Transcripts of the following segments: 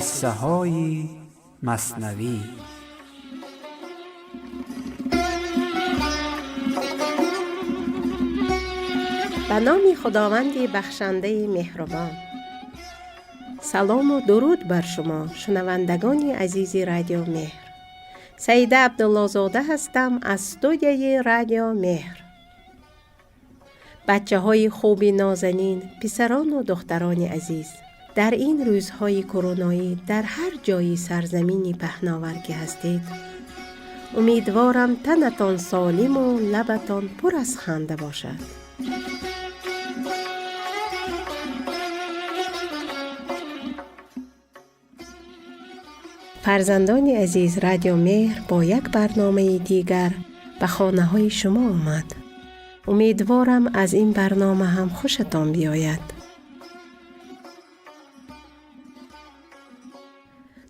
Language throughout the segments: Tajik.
Қиссаҳои Маснавӣ. Ба номи Худованди бахшандаи меҳрубон. Салому дуруд бар шумо, шунавандагони азизи Радио Меҳр. Саида Абдуллозода ҳастам аз студияи Радио Меҳр. Бачаҳои хуби нозанин, писарону духтарони азиз, дар ин рӯзҳои короноӣ дар ҳар ҷои сарзамини паҳновар ки ҳастед, умедворам танатон солиму лабатон пур аз ханда бошад. Фарзандони азиз, Радио Меҳр бо як барномаи дигар ба хонаҳои шумо омад. Умедворам аз ин барнома ҳам хушатон биёяд.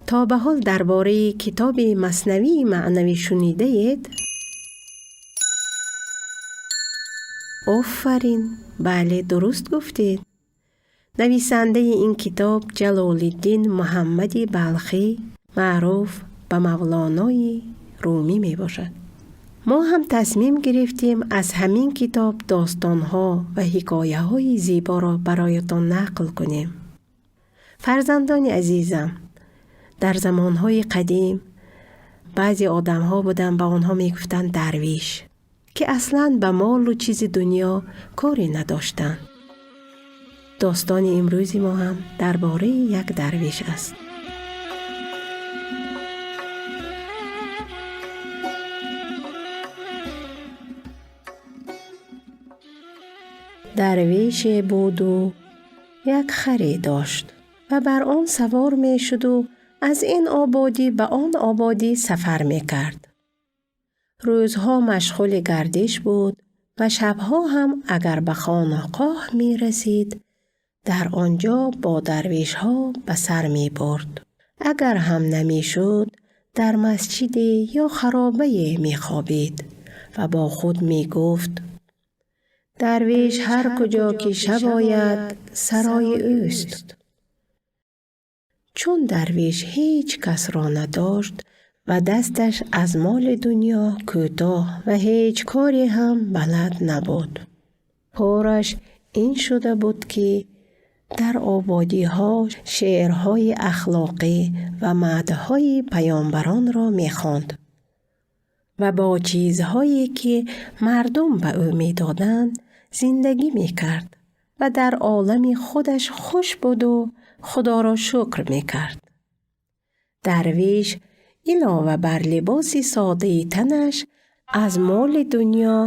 То ба ҳол дар бораи китоби Маснавии маънавӣ шунидаед? Офарин, бале, дуруст гуфтед. Нависандаи ин китоб Ҷалолиддин Муҳаммади Балхӣ, маъруф ба Мавлонои Румӣ мебошад. Мо ҳам тасмим гирифтем аз ҳамин китоб достонҳо ва ҳикояҳои зеборо бароятон нақл кунем. Фарзандони азизам, дар замонҳои қадим баъзе одамҳо буданд, ба онҳо мегуфтанд дарвиш, ки аслан ба молу чизи дунё коре надоштанд. Достони имрӯзи мо ҳам дар бораи як дарвиш аст. Дарвише буду як харе дошт ва бар он савор мешуду аз ин ободӣ ба он ободӣ сафар мекард. Рӯзҳо машғули гардиш буд ва шабҳо ҳам агар ба хонақоҳ мерасид, дар он ҷо бо дарвишҳо ба сар мебурд. Агар ҳам намешуд, дар масҷиде ё харобае мехобид ва бо худ мегуфт: дарвиш ҳар куҷо ки шаб ояд, сарои ӯст. Чун дарвиш ҳеҷ касро надошт ва дасташ аз моли дунё кӯтоҳ ва ҳеҷ коре ҳам балад набуд. Кораш ин шуда буд, ки дар ободиҳо шеърҳои ахлоқӣ ва маъдҳои паёмбаронро мехонд ва бо чизҳое ки мардум ба ӯ медоданд зиндагӣ мекард ва дар олами худаш хуш буду Худоро шукр мекард. Дарвиш илова бар либоси содаи танаш аз моли дунё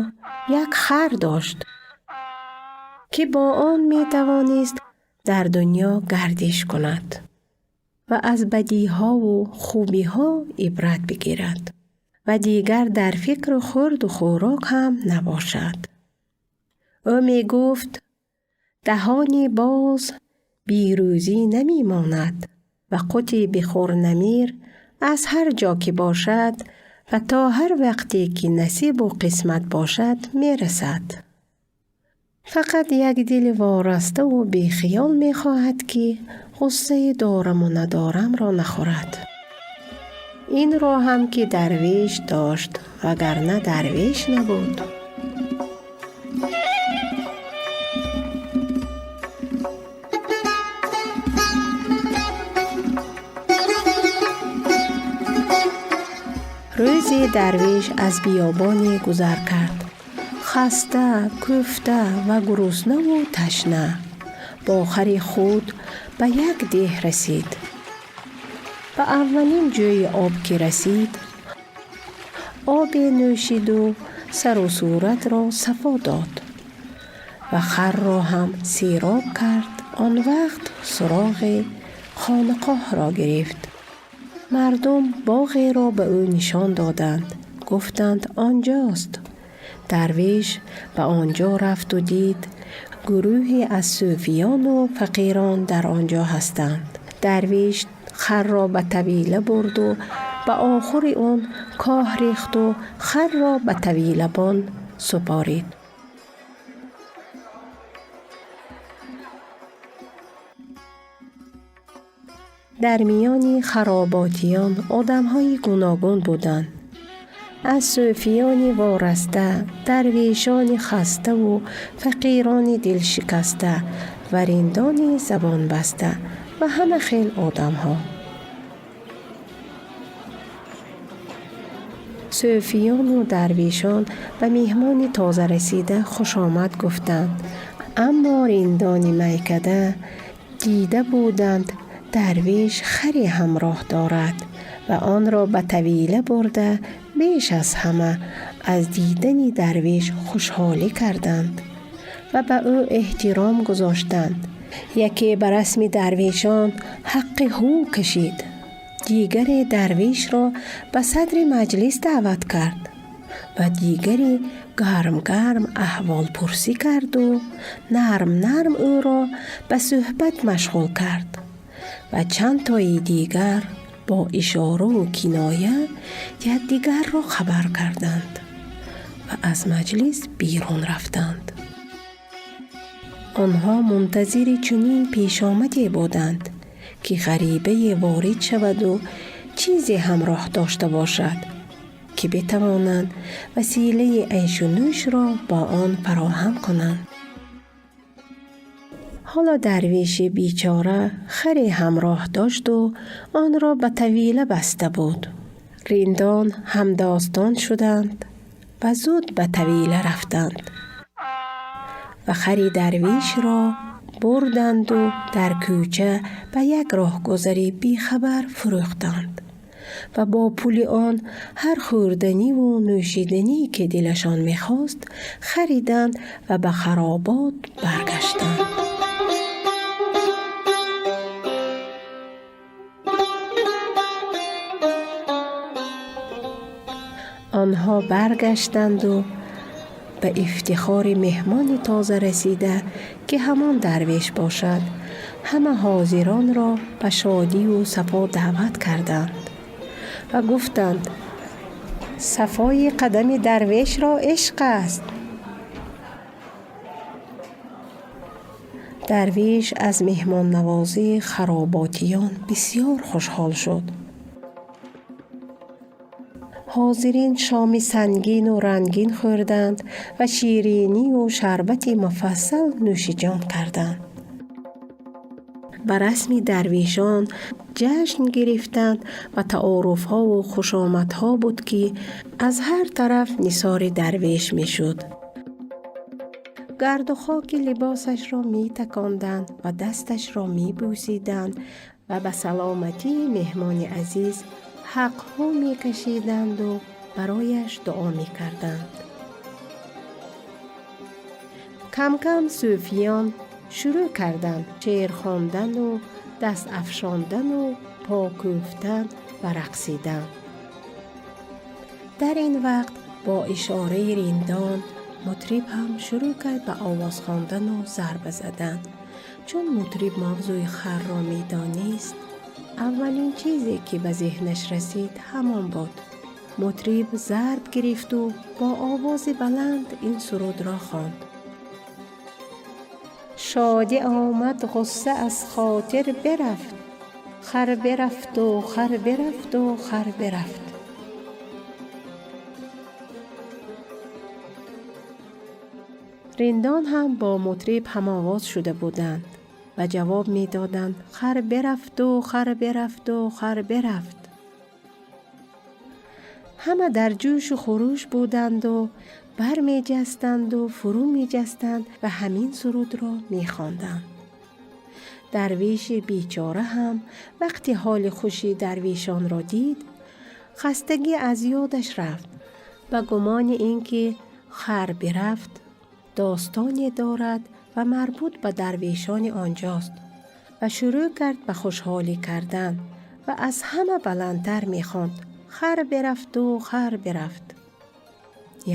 як хар дошт, ки бо он метавонист дар дунё гардиш кунад ва аз бадиҳову хубиҳо ибрат бигирад ва дигар дар фикру хӯрду хӯрок ҳам набошад. Ӯ мегуфт: даҳони боз бирӯзӣ намемонад ва қути бихӯр намир аз ҳар ҷо ки бошад ва то ҳар вақте ки насибу қисмат бошад мерасад. Фақат як дили вораставу бехиёл мехоҳад, ки ғуссаи дораму надорамро нахӯрад. Инро ҳам ки дарвеш дошт, вагарна дарвеш набуд. Рӯзе дарвеш аз биёбоне гузар кард. Хаста, кӯфта ва гуруснаву ташна бо хари худ ба як деҳ расид. Ба аввалин ҷӯи об ки расид, обе нӯшиду сару суратро сафо дод ва харро ҳам сероб кард. Он вақт суроғи хонақоҳро гирифт. Мардум боғеро ба ӯ нишон доданд, гуфтанд он ҷост. Дарвеш ба он ҷо рафту дид гурӯҳе аз сӯфиёну фақирон дар он ҷо ҳастанд. Дарвеш харро ба тавила бурду ба охури он коҳ рехту харро ба тавилабон супорид. Дар миёни хароботиён одамҳои гуногун буданд: аз сӯфиёни вораста, дарвешони хаставу фақирони дилшикаста ва риндони забонбаста ва ҳама хел одамҳо. Сӯфиёну дарвешон ба меҳмони тозарасида хушомад гуфтанд, аммо риндони майкада дида буданд, дарвеш харе ҳамроҳ дорад ва онро ба тавила бурда, беш аз ҳама аз дидани дарвеш хушҳолӣ карданд ва ба ӯ эҳтиром гузоштанд. Яке ба расми дарвешон ҳаққи ҳу кашид, дигаре дарвешро ба садри маҷлис даъват кард ва дигаре гарм-гарм аҳволпурсӣ карду нарм-нарм ӯро ба суҳбат машғул кард ва чанд тои дигар бо ишораву киноя якдигарро хабар карданд ва аз маҷлис берун рафтанд. Онҳо мунтазири чунин пешомаде буданд, ки ғарибае ворид шаваду чизе ҳамроҳ дошта бошад, ки битавонанд василаи айшу нӯшро бо он фароҳам кунанд. Ҳоло дарвеши бечора харе ҳамроҳ дошту онро ба тавила баста буд. Риндон ҳамдостон шуданд ва зуд ба тавила рафтанд ва хари дарвешро бурданду дар кӯча ба як роҳгузари бехабар фурӯхтанд ва бо пули он ҳар хӯрданиву нӯшидание, ки дилашон мехост, хариданд ва ба харобот баргаштанд. Онҳо баргаштанду ба ифтихори меҳмони тоза расида, ки ҳамон дарвеш бошад, ҳама ҳозиронро ба шодиву сафо даъват карданд ва гуфтанд: сафои қадами дарвешро ишқ аст. Дарвеш аз меҳмоннавозии хароботиён бисёр хушҳол шуд. Ҳозирин шоми сангину рангин хӯрданд ва ширинию шарбати муфассал нӯшиҷон карданд. Ба расми дарвешон ҷашн гирифтанд ва таоруфҳову хушомадҳо буд, ки аз ҳар тараф нисори дарвеш мешуд. Гарду хоки либосашро метаконданд ва дасташро мебӯсиданд ва ба саломатии меҳмони азиз ҳақҳо мекашиданду барояш дуо мекарданд. Камкам сӯфиён шурӯъ карданд шеър хондану даст афшондану покӯфтан ва рақсидан. Дар ин вақт бо ишораи риндон мутриб ҳам шурӯъ кард ба овоз хондану зарба задан. Чун мутриб мавзӯи харро медонист, аввалин чизе, ки ба зеҳнаш расид, ҳамон буд. Мутриб зарб гирифту бо овози баланд ин сурудро хонд: шодӣ омад, ғусса аз хотир бирафт, хар бирафту хар бирафту хар бирафт. Риндон ҳам бо мутриб ҳамовоз шуда буданд ва ҷавоб медоданд: хар бирафту хар бирафту хар бирафт. Ҳама дар ҷӯшу хурӯш буданду бармеҷастанду фурӯ меҷастанд ва ҳамин сурудро мехонданд. Дарвеши бечора ҳам вақти ҳоли хуши дарвешонро дид, хастагӣ аз ёдаш рафт. Ба гумони ин ки хар бирафт достоне дорад ва марбут ба дарвешони онҷост ва шурӯъ кард ба хушҳолӣ кардан ва аз ҳама баландтар мехонд: хар бирафту хар бирафт.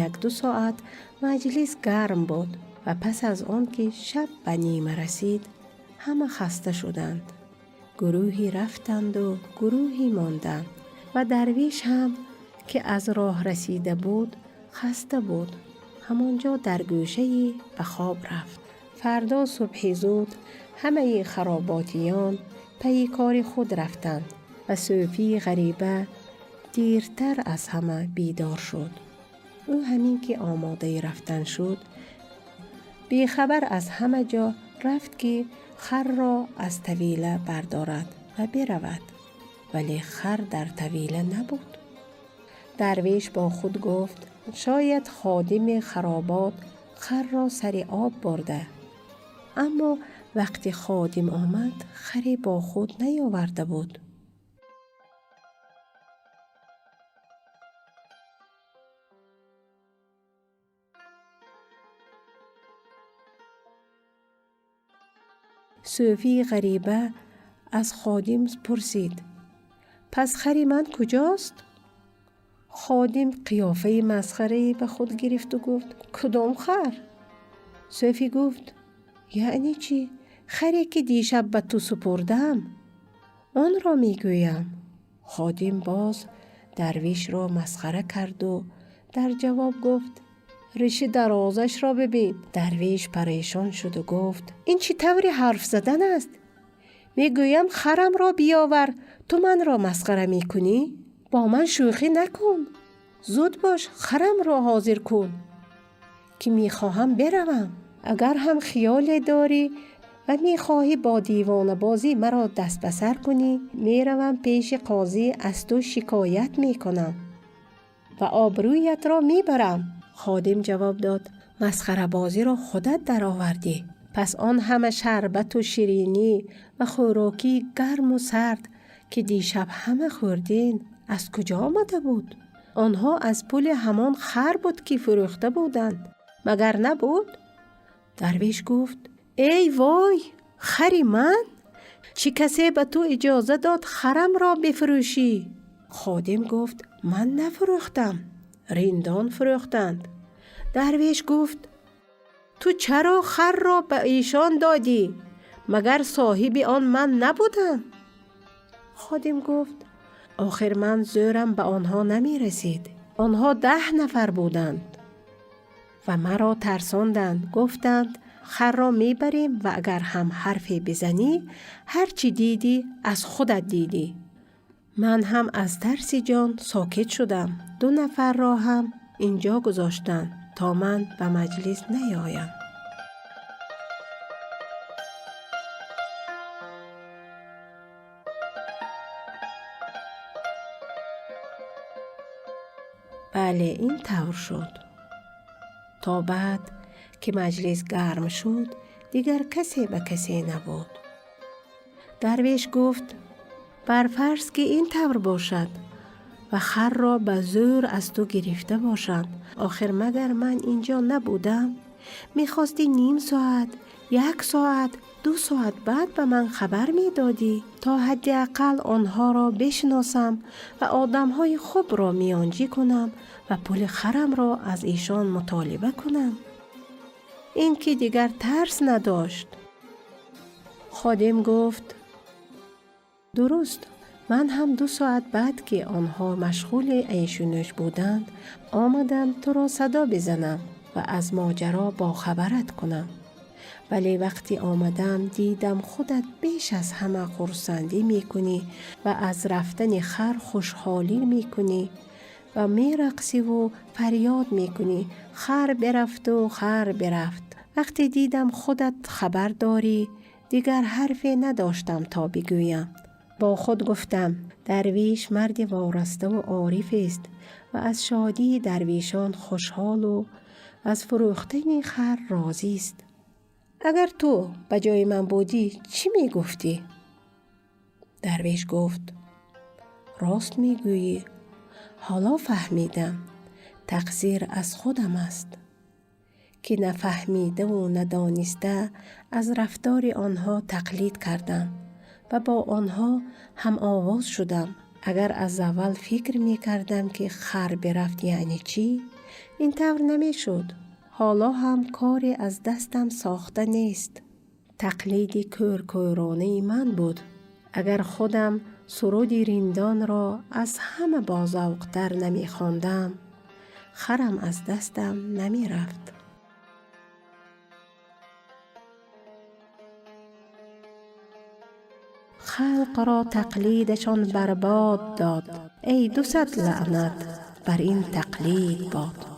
Як-ду соат маҷлис гарм буд ва пас аз он ки шаб ба нима расид, ҳама хаста шуданд. Гурӯҳе рафтанду гурӯҳе монданд ва дарвеш ҳам, ки аз роҳ расида буд, хаста буд, ҳамон ҷо дар гӯшае ба хоб рафт. Фардо субҳи зуд ҳамаи хароботиён пайи кори худ рафтанд ва сӯфии ғариба дертар аз ҳама бедор шуд. Ӯ ҳамин ки омодаи рафтан шуд, бехабар аз ҳама ҷо рафт, ки харро аз тавила бардорад ва биравад, вале хар дар тавила набуд. Дарвеш бо худ гуфт: шояд ходими харобот харро сари об бурда. Аммо вақти ходим омад, харе бо худ наёварда буд. Сӯфии ғариба аз ходим пурсид: пас хари ман куҷост? Ходим қиёфаи масхарае ба худ гирифту гуфт: кудом хар? Сӯфӣ гуфт: яъне чӣ? Харе ки дишаб ба ту супурдам, онро мегӯям. Ходим боз дарвишро масхара карду дар ҷавоб гуфт: риши дарозашро бибин. Дарвиш парешон шуду гуфт: ин чӣ таври ҳарф задан аст? Мегӯям харамро биёвар, ту манро масхара мекунӣ? Бо ман шӯхӣ накун, зуд бош, харамро ҳозир кун, ки мехоҳам биравам. Агар ҳам хиёле дорӣ ва мехоҳӣ бо девонабозӣ маро даст ба сар кунӣ, меравам пеши қозӣ, аз ту шикоят мекунам ва обрӯятро мебарам. Ходим ҷавоб дод: масхарабозиро худат даровардӣ. Пас он ҳама шарбату ширинӣ ва хӯрокии гарму сард, ки дишаб ҳама хӯрдем, аз куҷо омада буд? Онҳо аз пули ҳамон хар буд, ки фурӯхта буданд, магар набуд? Дарвеш гуфт: эй вой, хари ман? Чӣ касе ба ту иҷоза дод харамро бифурӯшӣ? Ходим гуфт: ман нафурӯхтам, риндон фурӯхтанд. Дарвеш гуфт: ту чаро харро ба эшон додӣ? Магар соҳиби он ман набудам? Ходим гуфт: охир ман зӯрам ба онҳо намерасид. Онҳо 10 нафар буданд ва маро тарсонданд. Гуфтанд: харро мебарем ва агар ҳам ҳарфе бизанӣ, ҳар чӣ дидӣ аз худат дидӣ. Ман ҳам аз тарси ҷон сокит шудам. 2 нафарро ҳам инҷо гузоштанд, то ман ба маҷлис наёям. Бале, ин тавр шуд. То баъд ки маҷлис гарм шуд, дигар касе ба касе набуд. Дарвеш гуфт: бар фарз ки ин тавр бошад ва харро ба зӯр аз ту гирифта бошанд, охир магар ман инҷо набудам? Мехости ним соат, 1 соат, 2 соат баъд ба ман хабар медодӣ, то ҳадди ақал онҳоро бишносам ва одамҳои хубро миёнҷӣ кунам ва пули харамро аз эшон мутолиба кунам. Ин ки дигар тарс надошт. Ходим гуфт: дуруст, ман ҳам 2 соат баъд ки онҳо машғули айшу нӯш буданд, омадам туро садо бизанам ва аз моҷаро бохабарат кунам. Вале вақти омадам дидам худат беш аз ҳама хурсандӣ мекунӣ ва аз рафтани хар хушҳолӣ мекунӣ ва мерақсиву фарёд мекунӣ: хар бирафту хар бирафт. Вақте дидам худат хабар дорӣ, дигар ҳарфе надоштам то бигӯям. Бо худ гуфтам: дарвиш марди вораставу орифест ва аз шодии дарвишон хушҳолу аз фурӯхтани хар розист. Агар ту ба ҷои ман будӣ, чӣ мегуфтӣ? Дарвеш гуфт: рост мегӯӣ, ҳоло фаҳмидам, тақсир аз худам аст, ки нафаҳмидаву надониста аз рафтори онҳо тақлид кардам ва бо онҳо ҳамовоз шудам. Агар аз аввал фикр мекардам, ки хар бирафт яъне чӣ, ин тавр намешуд. Ҳоло ҳам коре аз дастам сохта нест. Тақлиди кӯркӯронаи ман буд. Агар худам суруди риндонро аз ҳама бозавқтар намехондам, харам аз дастам намерафт. Халқро тақлидашон барбод дод. Эй, 200 лаънат бар ин тақлид бод.